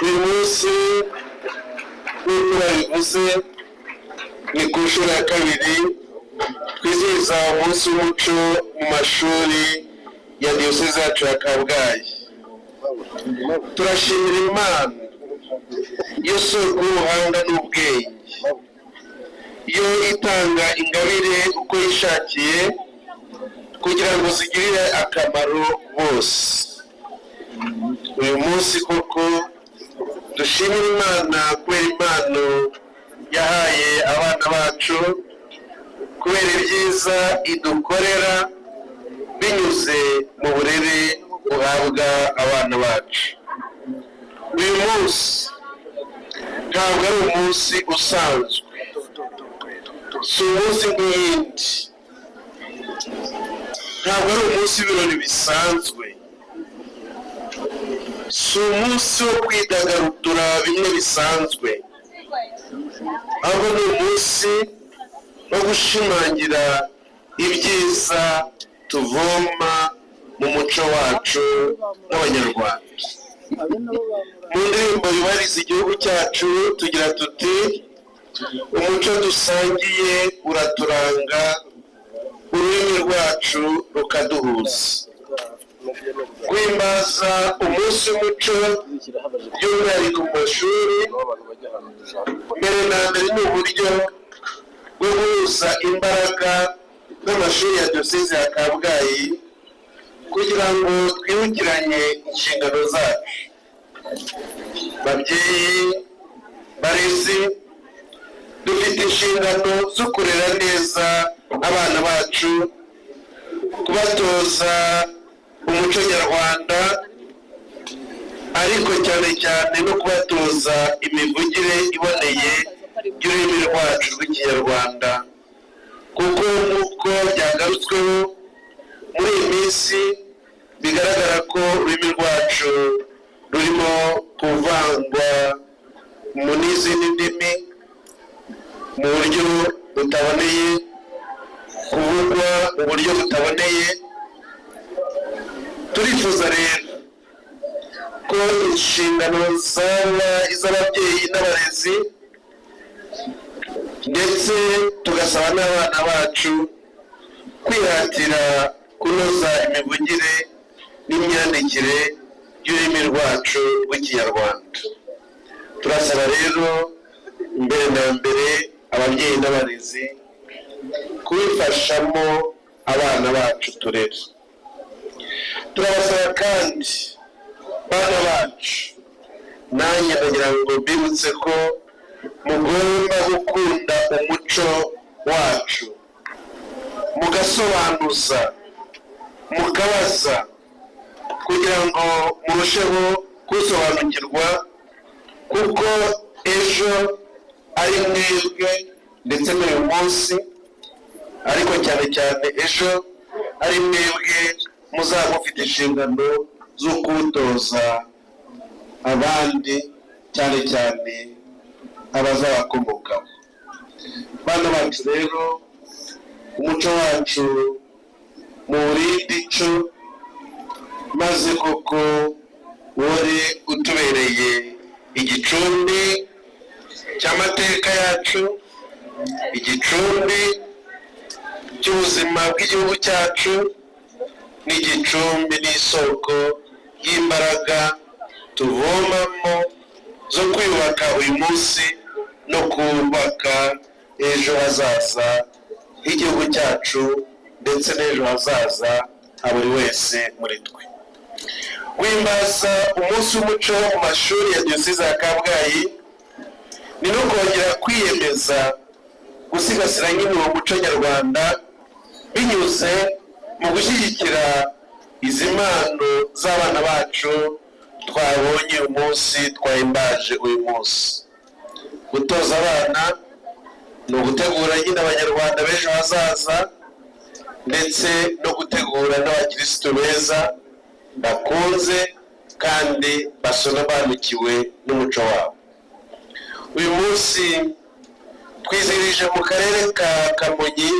Uyu munsi, nk'uko babivuze, ni ku nshuro ya kabiri twizihiza umunsi w'umuco mu mashuri ya Diyoseze yacu ya Kabgayi. Turashimira Imana, yo soko y'ubuhanga n'ubwenge, yo itanga ingabire uko yishakiye kugira ngo zigirire akamaro bose. Uyu munsi koko dushimira Imana kubera impano yahaye abana bacu, kubera ibyiza idukorera binyuze mu burere buhabwa abana bacu. Uyu munsi ntabwo ari umunsi usanzwe, si umunsi nk'iyindi, ntabwo ari umunsi w'ibirori bisanzwe, si umunsi wo kwidagadura bimwe bisanzwe, ahubwo ni umunsi wo gushimangira ibyiza tuvoma mu muco wacu nk'Abanyarwanda. Mu ndirimbo yubahiriza igihugu cyacu tugira tuti: "Umuco dusangiye uraturanga, ururimi rwacu rukaduhuza." Guhimbaza umunsi w'umuco, by'umwihariko mu mashuri, mbere na mbere ni uburyo bwo guhuza imbaraga n'amashuri ya Diyoseze ya Kabgayi kugira ngo twibukiranye inshingano zacu. Babyeyi, barezi, dufite inshingano zo kurera neza abana bacu, kubatoza umuco nyarwanda, ariko cyane cyane no kubatoza imivugire iboneye y'ururimi rwacu rw'Ikinyarwanda, kuko nk'uko byagarutsweho, muri iyi minsi bigaragara ko ururimi rwacu rurimo kuvangwa mu n'izindi ndimi mu buryo butaboneye, kuvugwa mu buryo butaboneye. Turifuza rero ko inshingano zaba iz'ababyeyi n'abarezi, ndetse tugasaba n'abana bacu kwihatira kunoza imivugire n'imyandikire y'ururimi rwacu rw'Ikinyarwanda. Turasaba rero mbere na mbere ababyeyi n'abarezi kubifashamo abana bacu turera. Turabasaba kandi, bana bacu, nanjye ndagira ngo mbibutse ko mugomba gukunda umuco wacu, mugasobanuza, mukabaza kugira ngo murusheho kuwusobanukirwa, kuko ejo ari mwebwe, ndetse n'uyu munsi, ariko cyane cyane ejo ari mwebwe muzaba mufite inshingano zo kuwutoza abandi, cyane cyane abazabakomokaho. Bana bacu rero, umuco wacu muwurinde ico, maze koko wari utubereye igicumbi cy'amateka yacu, igicumbi cy'ubuzima bw'igihugu cyacu, n'igicumbi n'isoko y'imbaraga tuvomamo zo kwiyubaka uyu munsi no kubaka ejo hazaza h'igihugu cyacu, ndetse n'ejo hazaza ha buri wese muri twe. Guhimbaza umunsi w'umuco mu mashuri ya Diyoseze ya Kabgayi ni no kongera kwiyemeza gusigasira nyine uwo muco nyarwanda binyuze mu gushyigikira izi mpano z'abana bacu twabonye uyu munsi, twahimbaje uyu munsi. Gutoza abana ni ugutegura nyine Abanyarwanda b'ejo hazaza, ndetse no gutegura n'abakirisitu beza bakunze kandi basobanukiwe n'umuco wabo. Uyu munsi twizihirije mu karere ka Kamonyi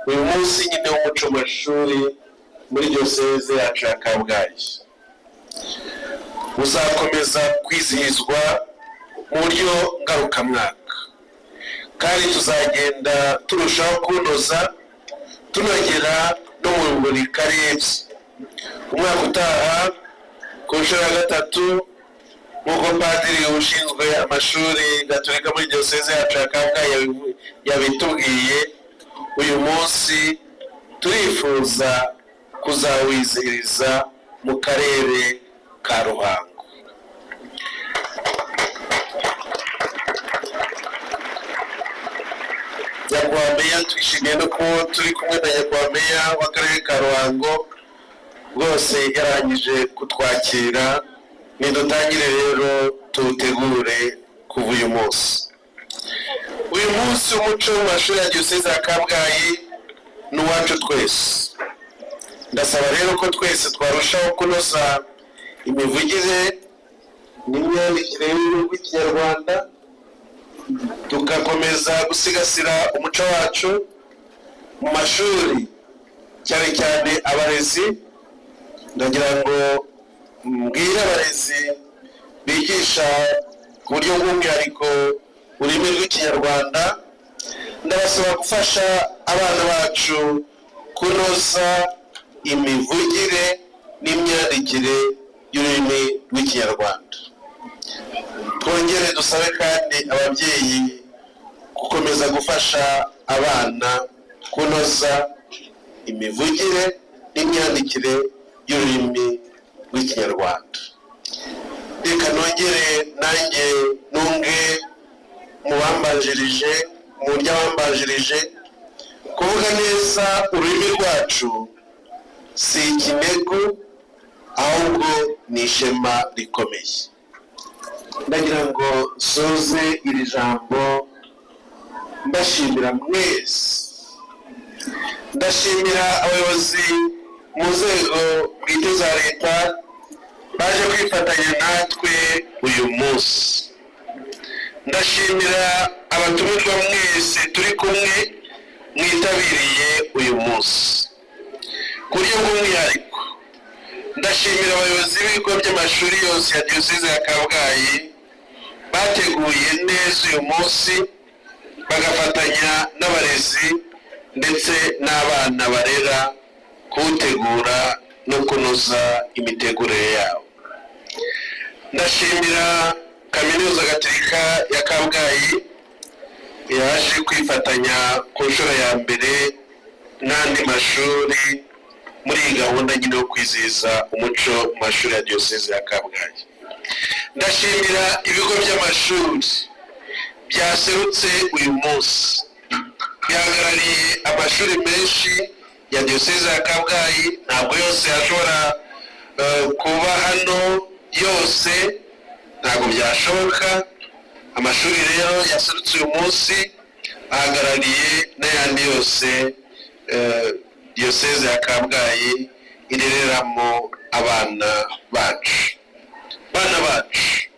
uyu munsi nyine w'umuco mu mashuri muri Diyoseze yacu ya Kabgayi. Uzakomeza kwizihizwa mu buryo ngarukamwaka, kandi tuzagenda turushaho kuwunoza, tunagera no mu buri karere. Umwaka utaha, ku nshuro ya gatatu, nk'uko padiri ushinzwe amashuri gatolika muri diyoseze yacu ya Kabgayi yabitubwiye, uyu munsi turifuza kuzawizihiriza mu karere ka Ruhango. Nyakubahwa meya, twishimiye no kuba turi kumwe na nyakubahwa meya w'akarere ka Ruhango. Rwose yarangije kutwakira. Nidutangire rero tuwutegure kuva uyu munsi. Uyu munsi w'umuco mu mashuri ya diyoseze ya Kabgayi ni uwacu twese. Ndasaba rero ko twese twarushaho kunoza imivugire n'imyandikire y'ururimi rw'Ikinyarwanda, tugakomeza gusigasira umuco wacu mu mashuri, cyane cyane abarezi. Ndagira ngo mbwire abarezi bigisha ku buryo bw'umwihariko ururimi rw'Ikinyarwanda, ndabasaba gufasha abana bacu kunoza imivugire n'imyandikire y'ururimi rw'Ikinyarwanda. Twongere dusabe kandi ababyeyi gukomeza gufasha abana kunoza imivugire n'imyandikire y'ururimi rw'Ikinyarwanda. Reka nongere nanjye nunge mu bambanjirije, mu buryo abambanjirije. Kuvuga neza ururimi rwacu si ikinego, ahubwo ni ishema rikomeye. Ndagira ngo nsoze iri jambo mbashimira mwese. Ndashimira abayobozi mu nzego bwite za leta baje kwifatanya natwe uyu munsi. Ndashimira abatumirwa mwese turi kumwe mwitabiriye uyu munsi. Ku buryo bw'umwihariko, ndashimira abayobozi b'ibigo by'amashuri yose ya diyoseze ya Kabgayi bateguye neza uyu munsi, bagafatanya n'abarezi ndetse n'abana barera kuwutegura no kunoza imitegurire yabo. Ndashimira Kaminuza Gatolika ya Kabgayi yaje kwifatanya ku nshuro ya mbere n'andi mashuri muri iyi gahunda nyine yo kwizihiza umuco mu mashuri ya diyoseze ya Kabgayi. Ndashimira ibigo by'amashuri byaserutse uyu munsi, bihagarariye amashuri menshi ya diyoseze ya Kabgayi. Ntabwo yose yashobora kuba hano yose, ntabwo byashoboka. Amashuri rero yaserutse uyu munsi ahagarariye n'ayandi yose diyoseze ya Kabgayi irereramo abana bacu. Bana bacu,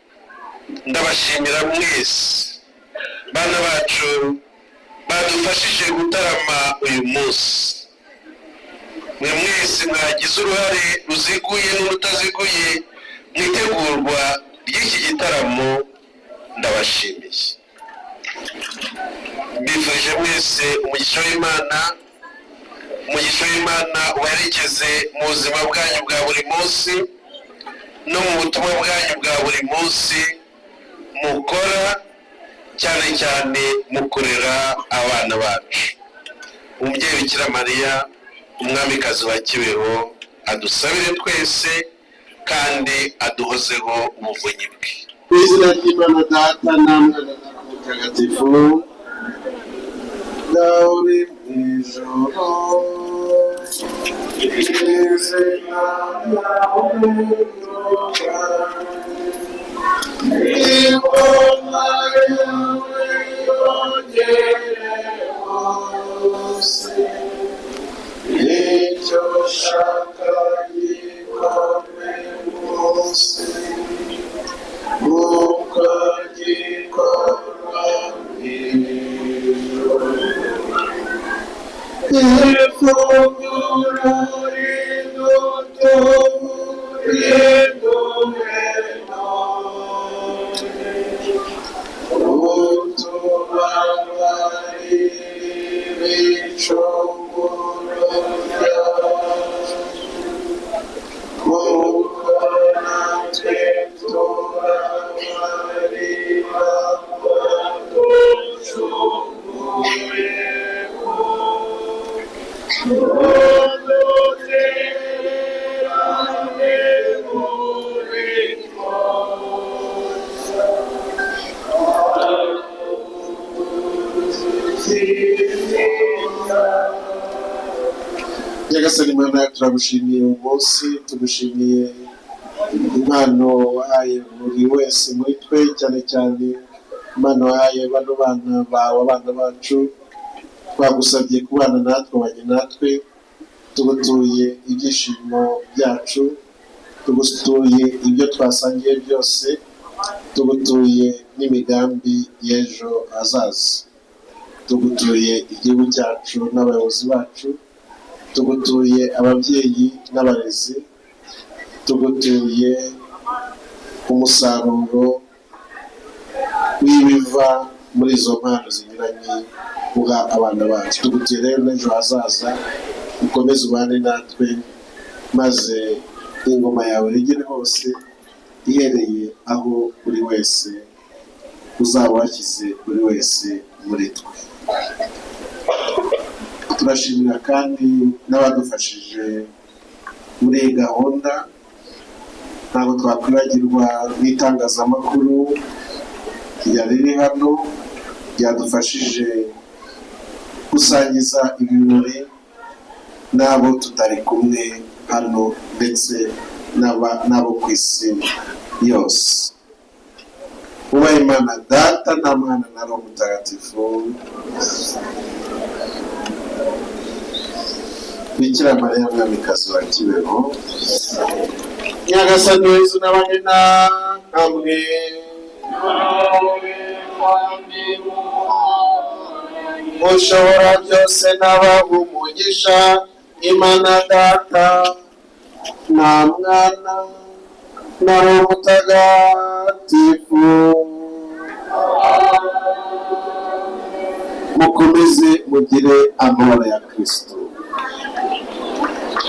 ndabashimira mwese. Bana bacu badufashije gutarama uyu munsi, mwe mwese mwagize uruhare ruziguye n'urutaziguye mu itegurwa ry'iki gitaramo, ndabashimiye. Mbifurije mwese umugisha w'Imana. Umugisha w'Imana ubaherekeze mu buzima bwanyu bwa buri munsi no mu butumwa bwanyu bwa buri munsi mukora, cyane cyane mu kurera abana bacu. Umubyeyi Bikira Mariya, umwamikazi wa Kibeho, adusabire twese kandi aduhozeho ubuvunyi bwe. Mu izina ry'Imana Data na Mwana na Roho Mutagatifu, dawe uri mu ijuru, izina ryawe ryubahwe, ingoma yawe yogere hose, icyo ushaka gikorwe munsi nk'uko gikorwa mu ijuru. Ifunguro ridutunga. Utubabarire ibicumuro byacu, kuko natwe tubabarira abaducumuyeho. Ntudutererane muri twose. Nyagasani Mana, turagushimiye uyu munsi, tugushimiye impano wahaye buri wese muri twe, cyane cyane impano wahaye bano bana bawe, abana bacu. Twagusabye kubana natwe, wabanye natwe. Tugutuye ibyishimo byacu, tugutuye ibyo twasangiye byose, tugutuye n'imigambi y'ejo hazaza, tugutuye igihugu cyacu n'abayobozi bacu, tugutuye ababyeyi n'abarezi, tugutuye umusaruro w'ibiva muri izo mpano zinyuranye uha abana bacu. Tugutuye rero n'ejo hazaza, ukomeze ubane natwe, maze ingoma yawe igere hose, ihereye aho buri wese uzaba washyize buri wese muri twe. Turashimira kandi n'abadufashije muri iyi gahunda. Ntabwo twakwibagirwa n'itangazamakuru ryari riri hano, ryadufashije gusangiza ibirori n'abo tutari kumwe hano, ndetse n'abo ku isi yose. Ubahe Imana Data na Mwana na Roho Mutagatifu. Bikira Mariya Mwamikazi wa Kibeho, Nyagasani Yezu n'abane na namwe. Mushobora byose n'abaha umugisha, Imana Data na Mwana na Roho Mutagatifu. Mukomeze mugire amahoro ya Kristo.